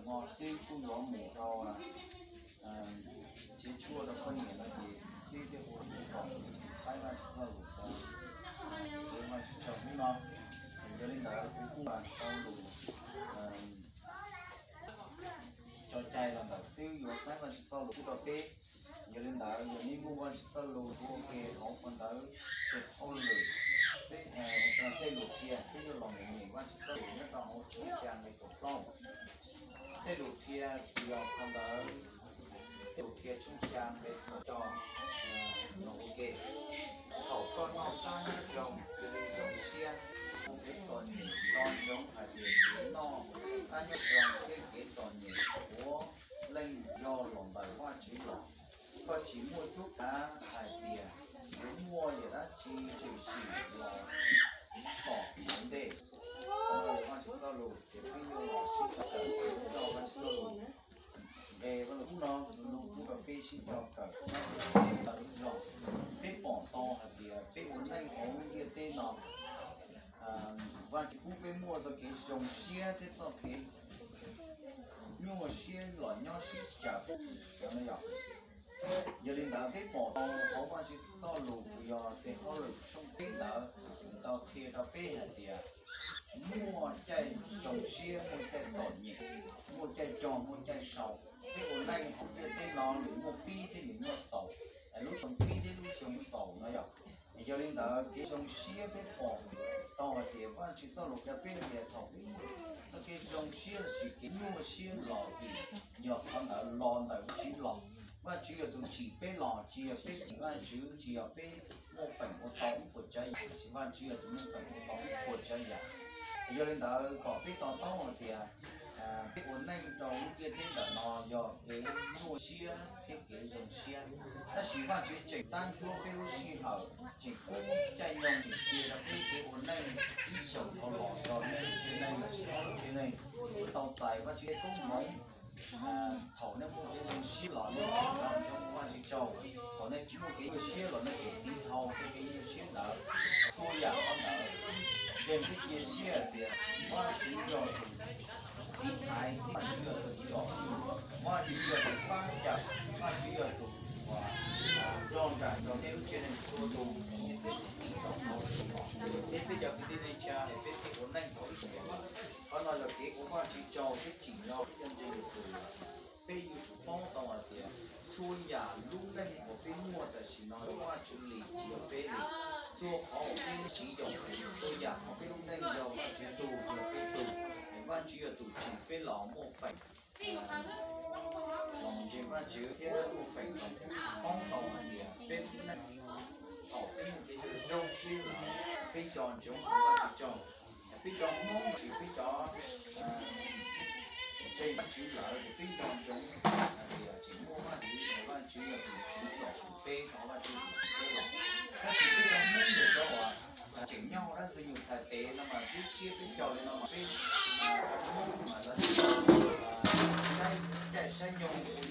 Hmo xwb kuj yuav mus rau tsev tshuaj rau poj niam no ces xib thiaj hu kom kuv tsis thaij Vajtswv txoj lus rau, kuv Vajtswv tsaug hnub no. Yog li ntawd kuv kuj tau lus tso cai los ntawm xib yuav thaij Vajtswv txoj lus pub rau peb. Yog li ntawd yog nej muaj Vajtswv txoj lus ua ke hauv qhov ntawd, tej hauj lwm, tej lus qhia peb yuav los mus nyeem Vajtswv txoj lus nyob rau hauv Tsheej Xya nqe kaum plaub. Tej lus qhia yog qhov ntawd, tej lus qhia Tsheej Xya nqe kaum coj los ua ke. Thaum koj noj qab nyob zoo, cia li zoo siab, muaj kev txom nyem, nco ntsoov hais tias kev noj qab nyob zoo thiab kev txom nyem puav leej yog los ntawm Vajtswv los. Koj tsis muaj cuab kav hais tias yuav muaj yam dab tsi tshwm sim los tom ntej. Vaj Tswv txoj lus ces peb yuav los sib cog kawm, Vaj Tswv txoj lus nqe Vaj Lug Kub no, Vaj Lug Kub rau peb sib cog kawm txog lub zog. Peb pom tau hais tias peb ua neej hauv lub ntiaj teb no, Vaj Tswv pub peb muaj txoj kev zoo siab thiab txoj kev nyuaj siab los nyob sib xyaw. Yog li ntawd peb pom tau hauv Vaj Tswv txoj lus yog tes hauj lwm tshooj peb ntawd tau qhia rau peb hais tias muaj caij zoo siab, muaj caij txom nyem, muaj caij cog, muaj caij sau. Peb ua neej hauv ntiaj teb no nws muaj pib thiab nws muaj xaus, lub xyoo pib thiab lub xyoo xaus no yog. Yog li ntawd kev zoo siab peb pom tau hais tias Vaj Tswv txoj lus qhia peb tias thaum peb txoj kev zoo siab los sis kev nyuaj siab los vim yog qhov ntawd los ntawm Vajtswv los. Vajtswv yog tus tsim peb los, tsis yog peb tsim Vajtswv, tsis yog peb muaj feem ua tau ib puas tsav yam, tiam sis Vajtswv yog tus muaj feem ua tau ib puas tsav yam. Yog li ntawd kom peb to taub hais tias peb ua neej rau lub ntiaj teb ntawm no yog kev nyuaj siab thiab kev zoo siab, tab sis Vajtswv tseem tab hluab peb lub sij hawm, tseem pub caij nyoog cia rau peb kev ua neej ib xyoos dhau los rau nej lub tsev neeg lossis ob lub tsev neeg tau txais Vajtswv koob hmoov. Thaum nej muaj kev zoo siab los nej tseem nco ntsoov Vajtswv tsaug, thaum nej muaj kev nyuaj siab los nej tseem tiv thau tej kev nyuaj siab ntawd. Txhua yam qhov ntawd nqe peb cia siab hais tias Vajtswv yog tus tiv thaiv, Vajtswv yog tus tsom, Vajtswv yog tus pab cawm, Vajtswv yog tus uas nrog nraim rau nej lub tsev neeg txhua tus, nej txhua tus. Thiab peb cov kwv tij neej tsa es peb thiaj ua neej tau ib yam. Qhov no yog kev ua Vajtswv tsaug thiab tsim nyog ncaj ncees Yexus. Peb yuav tsum paub tau hais tias txhua yam lub neej uas peb muaj tam sim no yog Vajtswv li, tsis yog peb li. Txhua qhov uas peb siv yog txhua yam hauv peb lub neej yog Vajtswv tug, yog peb tug. Es Vajtswv yog tus tsim peb los muaj feem los ntseeg Vajtswv thiab muaj feem los paub tau hais tias peb lub neej thaum peb muaj kev zoo siab lawm, peb nco ntsoov ua Vajtswv tsaug. Peb cov Hmoob los sis peb cov ntseeg Vajtswv lawm ces peb nco ntsoov hais tias tseem muaj Vajtswv, Vajtswv yog tus tsim tsom peb rau Vajtswv tus tsim peb los. Tab sis peb cov Hmoob ntawm cov uas tseem nyob hauv dab ntxwg nyoog txhais tes no mas twb tsiab peb caug li no mas peb Hmoob mas lawv saib caij saib nyoog ua